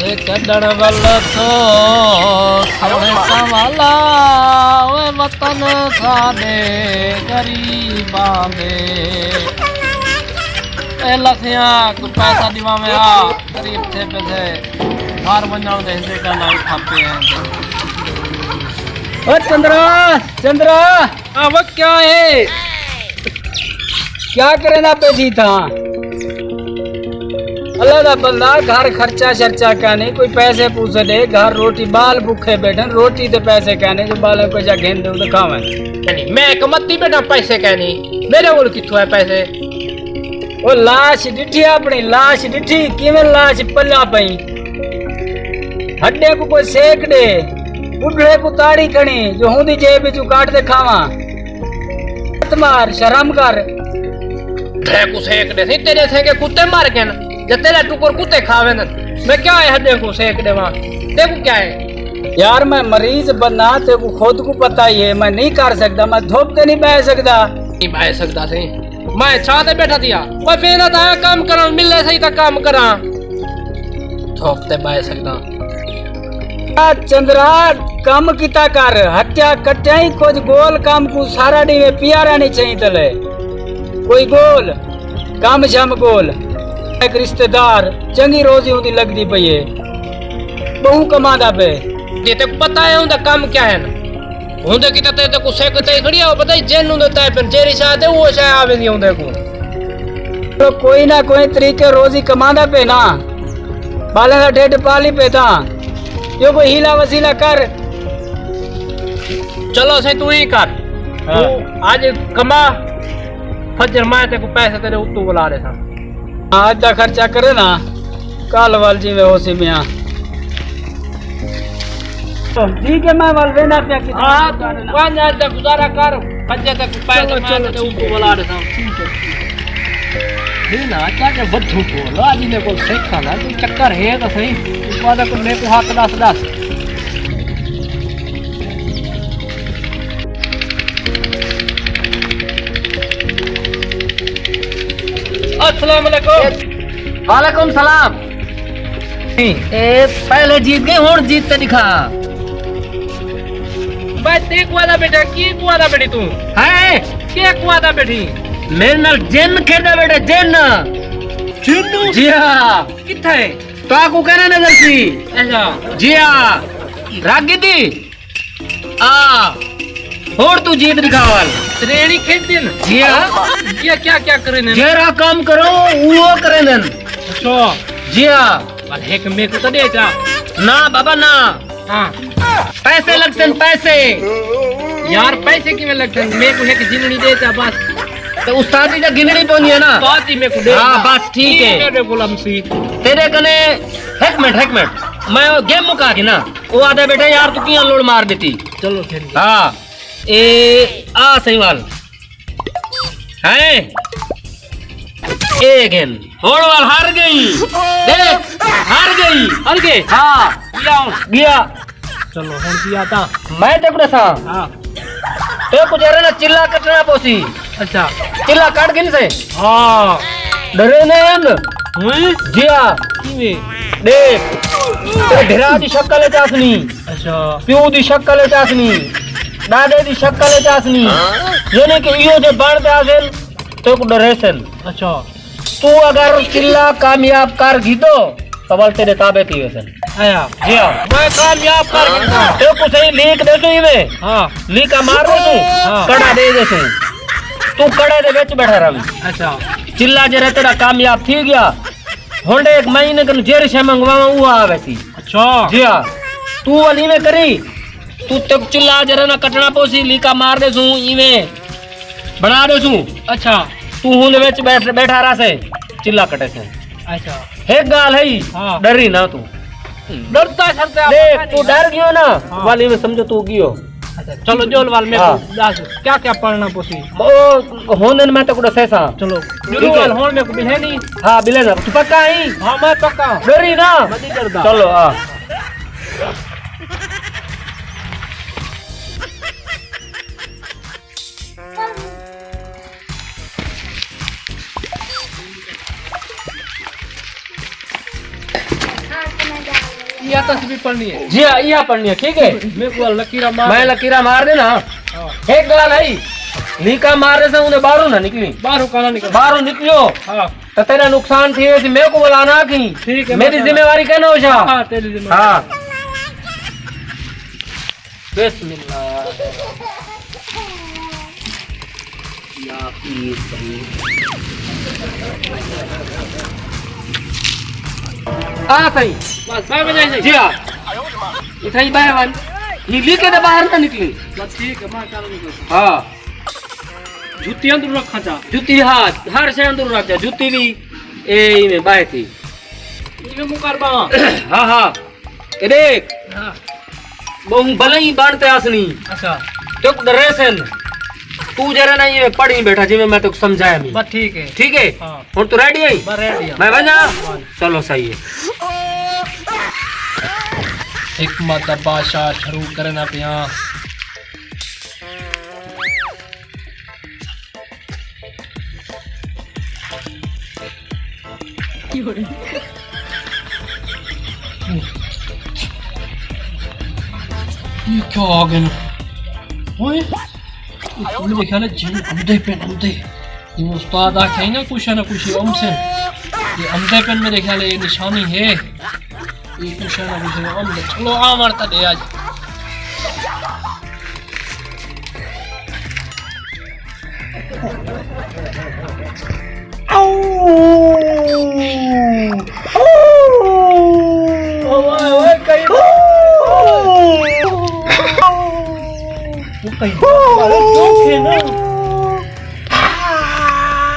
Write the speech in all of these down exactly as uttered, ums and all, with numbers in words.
اے کڈھݨ ول تھو سونے سنوالا، اوے وطن ساݙے غریباں دے۔ اے لسیاں کوں پیسہ ݙیواویں آ، غریب تھے پئے سے، گھر ونڄݨ دے حصے کݨ کھپے ہیں۔ او چندرا، چندرا۔ ہاں، وہ کیا ہے؟ کیا کریندا پئے تھاں؟ اللہ دا بندہ، گھر خرچہ شرچہ کائنی، کوئی پیسے پوسے ݙے، گھر روٹی، ٻال بکھے ٻیٹھن، روٹی تے پیسے کائنی، جو ٻالیں کجھ گھن ݙیوں تے کھاون۔ یعنی میں کمتی ٻیٹھاں، پیسے کائنی، میݙے کول کتھوں ہے پیسے؟ او لاش ݙٹھی اپݨی، لاش ݙٹھی، کیویں لاش پلا پئی؟ ہݙے کوں کوئی سیک ݙے، ٻڈھڑے کوں تاڑی کھڑی، جو ہوندی جیب وچوں کڈھ تے کھاواں۔ مت مار، شرم کر۔ تھے کوں سیک ݙے سئیں، تیݙے سینگے کتے مر ڳئن، یا تیݙا ٹکر کتے کھا ویندن۔ میں کیا ہے ہݙے کوں سیک ݙیواں؟ تیکوں کیا ہے؟ یار، میں مریض بندہ، تیکوں خود کوں پتہ ہی ہے، میں نہیں کر سڳدا، میں دھوپ تے نہیں ٻہہ سڳدا۔ نہیں ٻہہ سڳدا سئیں، میں چھاں تے ٻیٹھا تھیا، میں وینداں تاں کم کرݨ، ملے سئیں تاں کم کراں۔ تھوک تے ٻہہ سڳداں۔ آ چندرا، کم کیتا کر، ہتیا کٹیاں ہی کجھ گول کم کوں سارا ݙینہہ پیا رہݨی چاہیے تلے۔ کوئی گول، کم شم گول۔ ہک رشتہ دار، چنڳی روزی ہوندی لڳدی پئی ہے۔ ٻہوں کماندا پئے۔ جے تیکوں پتہ ہے اوندا کم کیا ہے نا؟ ہوندے کیتے تے، تیکوں سیک تے کھڑی آ، پتہ ہی جن ہوندے تے پن، جیڑھی شاہ تے او شاہ آ ویندی ہوندے کوں۔ چلو کوئی نہ کوئی طریقے روزی کماندا پئے نا۔ ٻالیں دا ڈھڈ پالی پئے تاں۔ جو کوئی حیلہ وسیلہ کر۔ چلو سئیں، توں ہی کر۔ ہاں۔ توں اڄ کما، فجر میں تیکوں پیسے تیݙے اتوں ولا ݙیساں۔ ہاں، اڄ دا خرچہ کرے نا، کل ول جیویں ہوسی میاں۔ ٹھیک ہے، میں ول وینا پیا کہ ہاں، توں ونڄ اڄ دا گزارا کر، بچے تے پیسے چلو، میں چلو، تے ٹھیک ہے، اوپر ولا ݙیساں۔ ٹھیک ہے، ٹھیک ہے۔ دے نا، کیا کہ ودھو کول آ، جیندے کول سیکھاں نا، کوئی چکر ہے تاں صحیح۔ وعدہ کو میکوں ہتھ ݙس ݙس۔ السلام علیکم۔ وعلیکم السلام۔ اے پہلے جیت ڳئے، ہݨ جیت تے ݙکھا۔ بھائی، تے کوں آہدا ٻیٹھا، کی کوں آہدا ٻیٹھی توں؟ ہیں؟ کے کوں آہدا ٻیٹھی؟ میݙے نال جن کھیݙدا ٻیٹھا، جن۔ جن؟ جی ہاں۔ کتھے؟ تہاکوں کینا نظر سی؟ اچھا۔ جی ہاں۔ رڳ دی؟ آ، ہݨ توں جیت ݙکھا ول۔ تریڑی کھیݙدن؟ جی ہاں۔ یہ کیا کیا کریندن؟ جیڑھا کم کرو، اوہو کریندن۔ اچھا۔ جی ہاں۔ پر ہک میکوں تاں ݙے چا۔ نہ بابا، نہ۔ ہاں۔ پیسے لڳسن، پیسے۔ یار، پیسے کیویں لڳسن؟ میکوں ہک جنڑی ݙے چا بس۔ تے استادی تاں گھنڑی پوندی ہے نا۔ استاد ہی میکوں ݙے ہاں، چا۔ بس ٹھیک ہے۔ میݙے کول امسی۔ تیݙے کنے، ہک منٹ، ہک منٹ۔ میں او گیم مکا گھناں۔ او آہدا ٻیٹھا، یار، توں کیاں لوڑ مار ݙتی؟ چلو، ٹھیک ہے۔ ہاں۔ اے آ سئیں ول۔ ہیں؟ اے گھن۔ ہݨ ول ہار ڳئی۔ ݙیکھ، ہار ڳئی۔ ہار ڳئے؟ ہاں۔ ڳیا ہݨ۔ ڳیا۔ چلو، ہݨ ڳیا تاں۔ میں تیکوں ݙساں۔ ہاں۔ تیکوں جیڑھے نا چلہ کٹݨا پوسی۔ اچھا۔ چلہ کٹ گھنسیں۔ ہاں۔ ݙریندے ہن۔ ہوئیں؟ جی ہاں۔ کیویں؟ ݙیکھ۔ تیݙے بھرا دی شکل اچ آسنی۔ اچھا۔ پیو دی شکل اچ آسنی۔ ݙاݙے دی شکل اچ آسنی۔ یعنی کہ ایہو جے بݨ تے آسن، تیکوں ݙریسن۔ اچھا۔ توں اگر چلہ کامیاب کر گھدو، تاں ول تیݙے تابع تھی ویسن۔ آیا۔ جی ہاں۔ میں کامیاب کر گھداں۔ تیکوں سئیں لیک ݙیسوں ایویں۔ ہاں۔ لیکا مار ݙیسوں۔ ہاں۔ کڑا ݙے ݙیسوں۔ توں کڑے دے وچ ٻیٹھا رہویں۔ اچھا۔ چلہ جیڑھا تیݙا کامیاب تھی ڳیا، ہݨ ݙیکھ میں انہیں کنوں جیڑھی شے منگواواں، اوہا آ ویسی۔ اچھا۔ جی ہاں۔ توں ول ایویں کریں، توں تیکوں چلہ جیڑھا نا کٹݨا پوسی، لیکا مار ݙیسوں، ایویں بݨا ݙیسوں۔ اچھا۔ توں ہوندے وچ ٻیٹھ، ٻیٹھا رہسیں، چلہ کٹیسیں۔ اچھا۔ ہک ڳالھ ہے، ہاں۔ ݙری نہ توں۔ ݙردا شردا ݙیکھ، توں ݙر ڳیو نا، ہاں۔ ول ایویں سمجھو توں ڳیو۔ اچھا، چلو جول ول میکوں ہاں۔ ݙس، کیا کیا پڑھݨا پوسی؟ او ہوندن، میں تیکوں ݙسیساں۔ چلو، ٹھیک ہے۔ ول ہݨ میکوں ٻلھے نہیں؟ ہاں، ٻلھے نا۔ توں پکا ہیں؟ ہاں، میں پکا۔ ݙری نا؟ میں نہیں ݙردا۔ چلو، آ۔ کیا تسبیح پڑھنی ہے؟ جی ہاں، ایہا پڑھنی ہے، ٹھیک ہے؟ میرے کو لکیرا مار۔ میں لکیرا مار ݙینا۔ ہاں۔ ہک ڳالھ ہے، لیکا مار ݙیساں، اوندے ٻاہروں نہ نکلی۔ باہروں کالا نکل۔ باہروں نکلیو۔ ہاں۔ تاں تیݙا نقصان تھی ویسی، میکوں ولا نہ آکھیں۔ ٹھیک ہے، میݙی ماشاءاللہ۔ ذمہ واری کائنی ہوسی۔ ہاں، تیݙی ذمہ واری۔ ہاں۔ بسم اللہ۔ یا پیر سائیں۔ آ سائیں۔ بس، بس، بس، جی ہاں۔ اتھاں ہی ٻاہر ونڄ۔ ہی لیکے دے ٻاہر نہ نکلی۔ بس ٹھیک ہے، میں کر لوں گا۔ ہاں۔ جتی اندر رکھاں چا۔ جتی ہا، ہر شے اندر رکھ چا، جتی وی، اے ایویں ٻاہر تھی۔ ایویں منہ کر ٻاہواں۔ ہاں، ہاں۔ اے ݙیکھ۔ ہاں۔ ٻہوں بلائیں بݨ تے آسنی۔ اچھا۔ تیکوں ݙریسن۔ توں ذرا نہ ایویں پڑھیں ٻیٹھا، جیویں میں تیکوں سمجھایا میں۔ بس ٹھیک ہے۔ ٹھیک ہے؟ ہاں۔ ہݨ توں ریڈی ہیں؟ بس ریڈی ہاں۔ میں ونڄاں؟ ہاں۔ چلو صحیح ہے۔ حکمت دا بادشاہ شروع کرݨا پیاں۔ یہ کیا آ گئے؟ اوئے، میرے خیال ہے جن اندے پہ اندے۔ یہ استاد آ کے نا کچھ نہ کچھ ہم سے۔ یہ اندے پہ میرے خیال ہے یہ نشانی ہے۔ یہ کچھ نہ کچھ ہم سے۔ چلو آ مارتا دے آج۔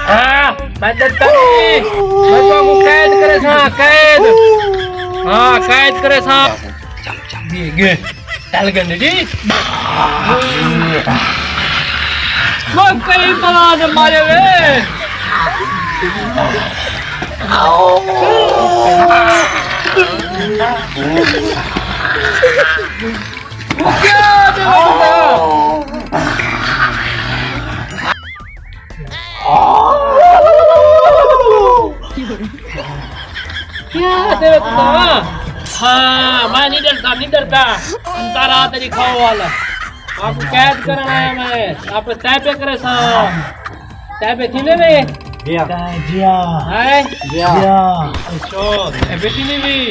ہاں، میں ڈرتا نہیں۔ میں تو کو قید کرے سا، قید۔ ہاں، قید کرے سا۔ گے، گے۔ ٹل گندے جی۔ وہ کئی بلا دے مارے وے۔ کیا دے بندہ؟ کیا دے بندہ؟ ہاں، میں نہیں ڈرتا، نہیں ڈرتا۔ انتارا تیری کھاؤ والا۔ آپ کو قید کرنا ہے میں۔ آپ تیپے کرے سا۔ تیپے تھی نے میں؟ جی ہاں۔ جی ہاں۔ ہیں؟ جی ہاں۔ اچھا، تیپے تھی نے میں؟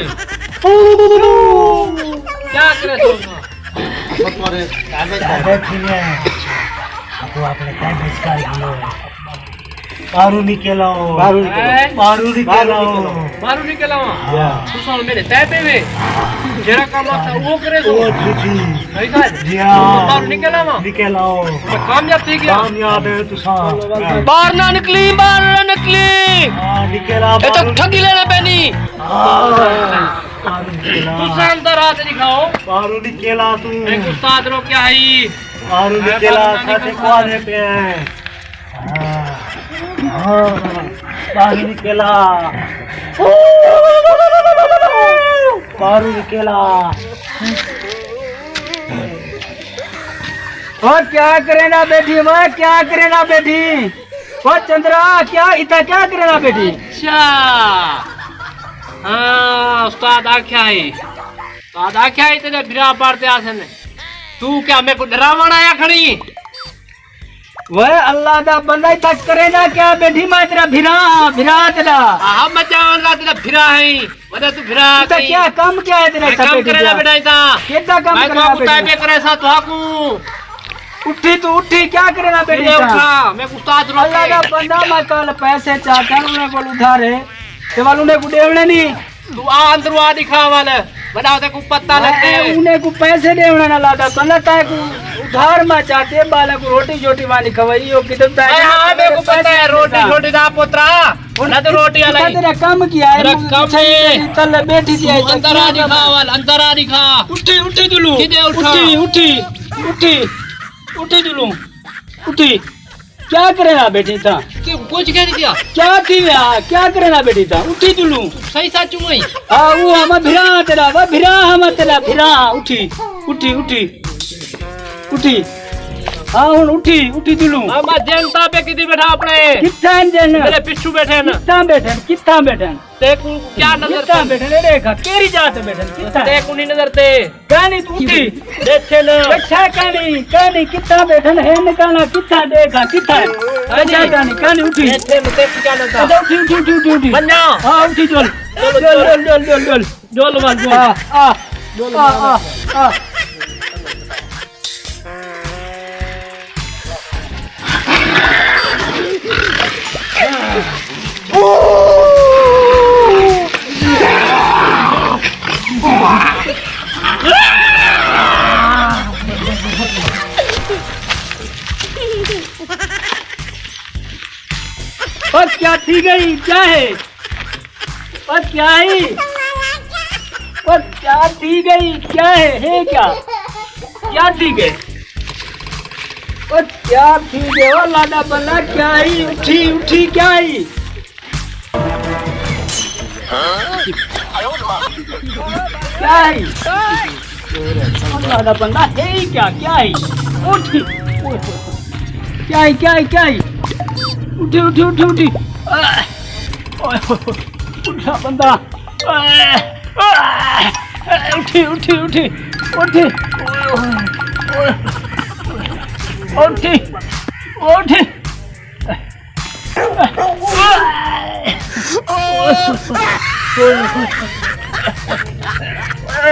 کیا کرے سو؟ وہ تمہارے کاغذ ہے۔ کاغذ ہی نہیں ہے۔ اب وہ اپنے کاغذ کا ہی ہے۔ باہروں نکل آؤ۔ باہروں نکل آؤ۔ ہیں؟ باہروں نکل آؤ۔ باہروں نکل آؤ۔ یا۔ تساں میرے تیپے وے۔ جیڑھا کم آکھساں، وہ کرے سو۔ وہ جی، جی۔ صحیح ڳالھ ہے۔ جی ہاں۔ باہروں نکل آواں۔ نکل آؤ۔ میں کامیاب تھی ڳیا۔ کامیاب ہے تساں۔ باہر نہ نکلی، باہر نہ نکلی۔ ہاں، نکل آ، اے تاں باہروں۔ ٹھڳی لیݨا پینی۔ ہاں۔ تساں اندر آ تے ݙکھاؤ۔ باہروں نکل آ توں۔ میکوں استاد روکیا ہئی۔ باہروں نکل آ، ساݙے کوں آہدے پئے ہیں۔ ہاں۔ ہاں۔ باہروں نکل آ۔ باہروں نکل آ۔ او کیا کریندا ٻیٹھی، او کیا کریندا ٻیٹھی؟ او چندرا، کیا اتھاں کیا کریندا ٻیٹھی؟ اچھا۔ ہاں، استاد آکھیا ہئی۔ استاد آکھیا ہئی تیݙے بھرا پڑھ تے آسن۔ توں کیا میکوں ݙراوݨ آیا کھڑی؟ وے اللہ دا بندہ، اتھاں کریندا کیا ٻیٹھی؟ میں تیݙا بھرا، بھرا تیݙا۔ آہا، میں چاہواں تیݙا بھرا ہئی۔ وݙا توں بھرا اتھاں کہیں۔ کیا کم کیا ہے تیݙا میں اتھاں کم ٻیٹھی کریندا پیا؟ ٻیٹھا اتھاں۔ کیݙا کم میں کریندا تہاکوں ٻیٹھی؟ تیپے کرے سا تہاکوں۔ اٹھی توں اٹھی، کیا کریندا ٻیٹھی اتھاں؟ اٹھا، میکوں استاد روکے۔ اللہ دا بندہ، میں کل پیسے چا کر انہیں کول ادھارے، تے ول انہیں کوں ݙیوݨے نہیں۔ توں آ اندروں آ ݙکھا ول، وݙا تیکوں پتہ میں لڳے۔ انہیں کوں پیسے ݙیوݨے نہ لادا، بندہ تیکوں ادھار میں چاتے، بالا کوں روٹی شوٹی وانی کھوائی، او کدھر تیکوں ہاں، ہاں، میکوں پتہ ہے، روٹی شوٹی دا پترا۔ ہݨ نہ تے روٹی والا ہی۔ تیرا کم کیا ہے؟ میرا کم ہے۔ تلے ٻیٹھی تھی، توں اندر آ ݙکھا ول، اندر آ ݙکھا۔ اٹھی، اٹھی دلو۔ کدے اٹھا؟ اٹھی، اٹھی، اٹھی، اٹھی دلو۔ اٹھی۔ کیا کریندا ٻیٹھی تاں؟ کہ کچھ کہہ نہیں دیا۔ کیا تھی ویا؟ کیا کریندا ٻیٹھی تاں؟ اٹھی دلو۔ صحیح سچ ہوئی۔ ہاں، وہ ہم بھرا تیݙا، وہ بھرا ہم تیݙا بھرا۔ اٹھی، اٹھی، اٹھی۔ اٹھی۔ ہاں، ہݨ اٹھی، اٹھی جلوں۔ ہاں، میں جن تابع کیتی بیٹھا اپݨے۔ کتھاں ہن جن؟ میرے پچھوں بیٹھے ہن۔ کتھاں بیٹھے ہن؟ کتھاں بیٹھے ہن؟ تیکوں کیا نظر کتھاں پئی؟ بیٹھے ہن؟ اے ݙیکھا، کیڑھی جاہ تے بیٹھے ہن؟ کتھاں؟ تیکوں نہیں نظر تے۔ کہانی توں اٹھی۔ ݙیکھے نا۔ ٻیٹھا کہانی، کہانی کتھاں بیٹھے ہن؟ ہن کہانا کتھاں ݙیکھا، کتھاں؟ ٻیٹھا کہانی، کہانی اٹھی۔ ݙیکھے نا، تیکوں کیا نظر؟ اچھا، اٹھی، اٹھی، اٹھی، اٹھی، اٹھی۔ ونڄاں۔ ہاں، اٹھی جل۔ چلو، جل، چل۔ جل، جل، جل، جل۔ جل ول، جل۔ آ، آ، آ، آ، آ۔ بس کیا تھی ڳئی؟ کیا ہے؟ او کیا ہئی؟ او کیا تھی ڳئی؟ کیا ہے؟ ہے کیا؟ کیا تھی ڳئے؟ او کیا تھی ڳئے؟ او لاݙا بندہ کیا ہئی؟ اٹھی، اٹھی کیا ہئی؟ کیا ہئی؟ او لاݙا بندہ ہے ہی کیا؟ کیا ہئی؟ اٹھی۔ کیا ہئی؟ کیا ہئی؟ کیا ہئی؟ اٹھی، اٹھی، اٹھی، اٹھی۔ اوئے ہوئے ہوئے، اٹھا بندہ۔ اٹھی، اٹھی، اٹھی، اٹھی، اٹھی، اٹھی۔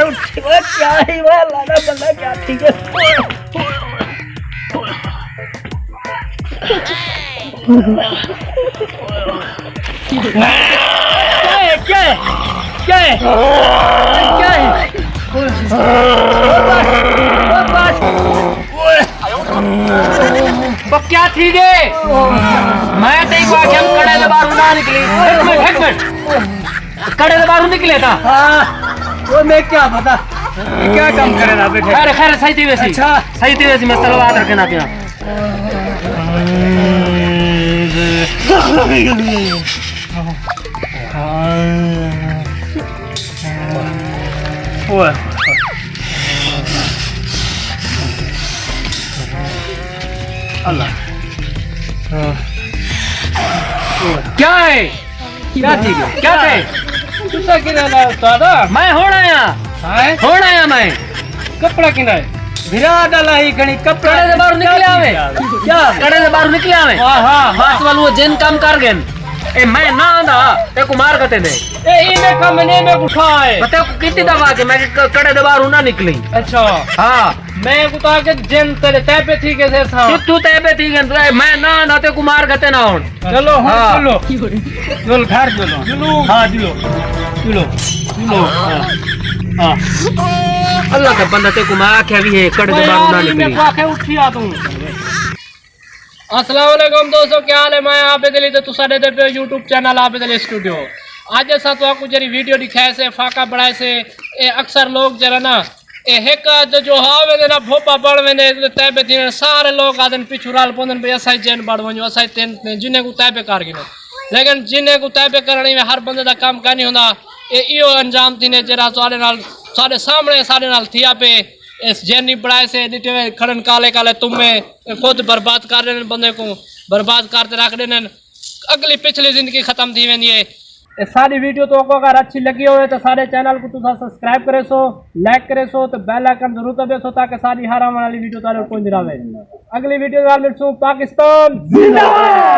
اٹھی، وہ کیا ہی، وہ لاݙا بندہ کیا تھی ڳئے؟ کیا ہے؟ کیا ہے؟ کیا ہے؟ کیا ہے؟ وہ کیا تھی ڳئے؟ میں تیکوں آکھیا کڑے دے ٻاہروں نہ نکلی۔ ہک منٹ، ہک منٹ۔ کڑے دے ٻاہروں نکلے تاں۔ ہاں، وہ میں کیا پتا، کیا کم کرے رہا بیٹھے۔ خیر، خیر، صحیح تھی ویسی۔ اچھا۔ صحیح تھی ویسی، میں صلوات رکھنا پیا۔ اوئے۔ اللہ۔ کیا ہے؟ کیا تھی ڳئے؟ کیا تھے؟ تساں کیڑھے نال استاد؟ میں ہݨ آیا۔ ہائیں؟ ہݨ آیا میں۔ کپڑا کیڑھا ہے؟ بھرا دا لاہی کھڑی کپڑا۔ کڑے دے ٻاہروں نکلے آوے۔ کیا؟ کڑے دے ٻاہروں نکلے آوے۔ ہاں، ہاں، ہاں۔ بس ول او جن کم کر ڳئے۔ اے میں نہ آندا، تیکوں مار گھتے دے۔ اے ایویں کم نے میں اٹھا ہے۔ پتہ کو کیتی دفعہ کہ میں ک-، کڑے دے ٻاہروں نہ نکلی۔ اچھا۔ ہاں۔ میں کوں تاں کہ جن تیݙے تیبے تھی ڳئے سے ساں۔ کتھوں تیبے تھی ڳئے؟ میں نہ آندا، تیکوں مار گھتے نہ ہݨ۔ چلو، ہݨ ہاں۔ چلو۔ چل گھر چلو۔ چلو۔ ہاں، چلو۔ چلو۔ ہاں۔ ہاں۔ اللہ دا بندہ، تیکوں میں آکھیا وی ہے، کڑے دے ٻاہروں نہ نکلی۔ میں آکھیا اٹھی آ توں۔ السلام علیکم دوستو، کیا حال ہے؟ میں عابد علی تے تساں ݙیہدے پئے ہو یوٹیوب چینل عابد علی سٹوڈیو۔ اڄ اساں تہاکوں جیڑھی ویڈیو ݙکھائے سے، فاقہ بݨائے سے، اے اکثر لوگ جیڑھا نا اے ہک ادھ جو ہا ویندے نا، بھوپا بݨ ویندے، تے تیبے تھی ویندے، سارے لوگ آہدن پچھوں رل پوندن بھئی اساں جن بݨ ونڄو، اساں تین، تین جنہیں کوں تیبے کر گھنو۔ لیکن جنہیں کوں تیبے کرݨ ایویں ہر بندے دا کم کائنی ہوندا۔ اے ایہو انجام تھیندے جیڑھا تہاݙے نال، تہاݙے سامݨے ساݙے نال تھیا پئے۔ اس جن ہی بݨائے سے، ݙٹھے ہوئے کھڑن کالے کالے تمے، اے خود برباد کر ݙیندن بندے کوں، برباد کر تے رکھ ݙیندن۔ اڳلی پچھلی زندگی ختم تھی ویندی ہے۔ تے ساݙی ویڈیو تہاکوں اگر اچھی لڳی ہووے تاں ساݙے چینل کوں تساں سبسکرائب کریسو، لائک کریسو تے بیل آئیکن ضرور دبیسو تاکہ ساݙی ہر آوݨ والی ویڈیو تہاݙے کول پہنچ رہے۔ اڳلی ویڈیو نال ملسوں۔ پاکستان زندہ باد۔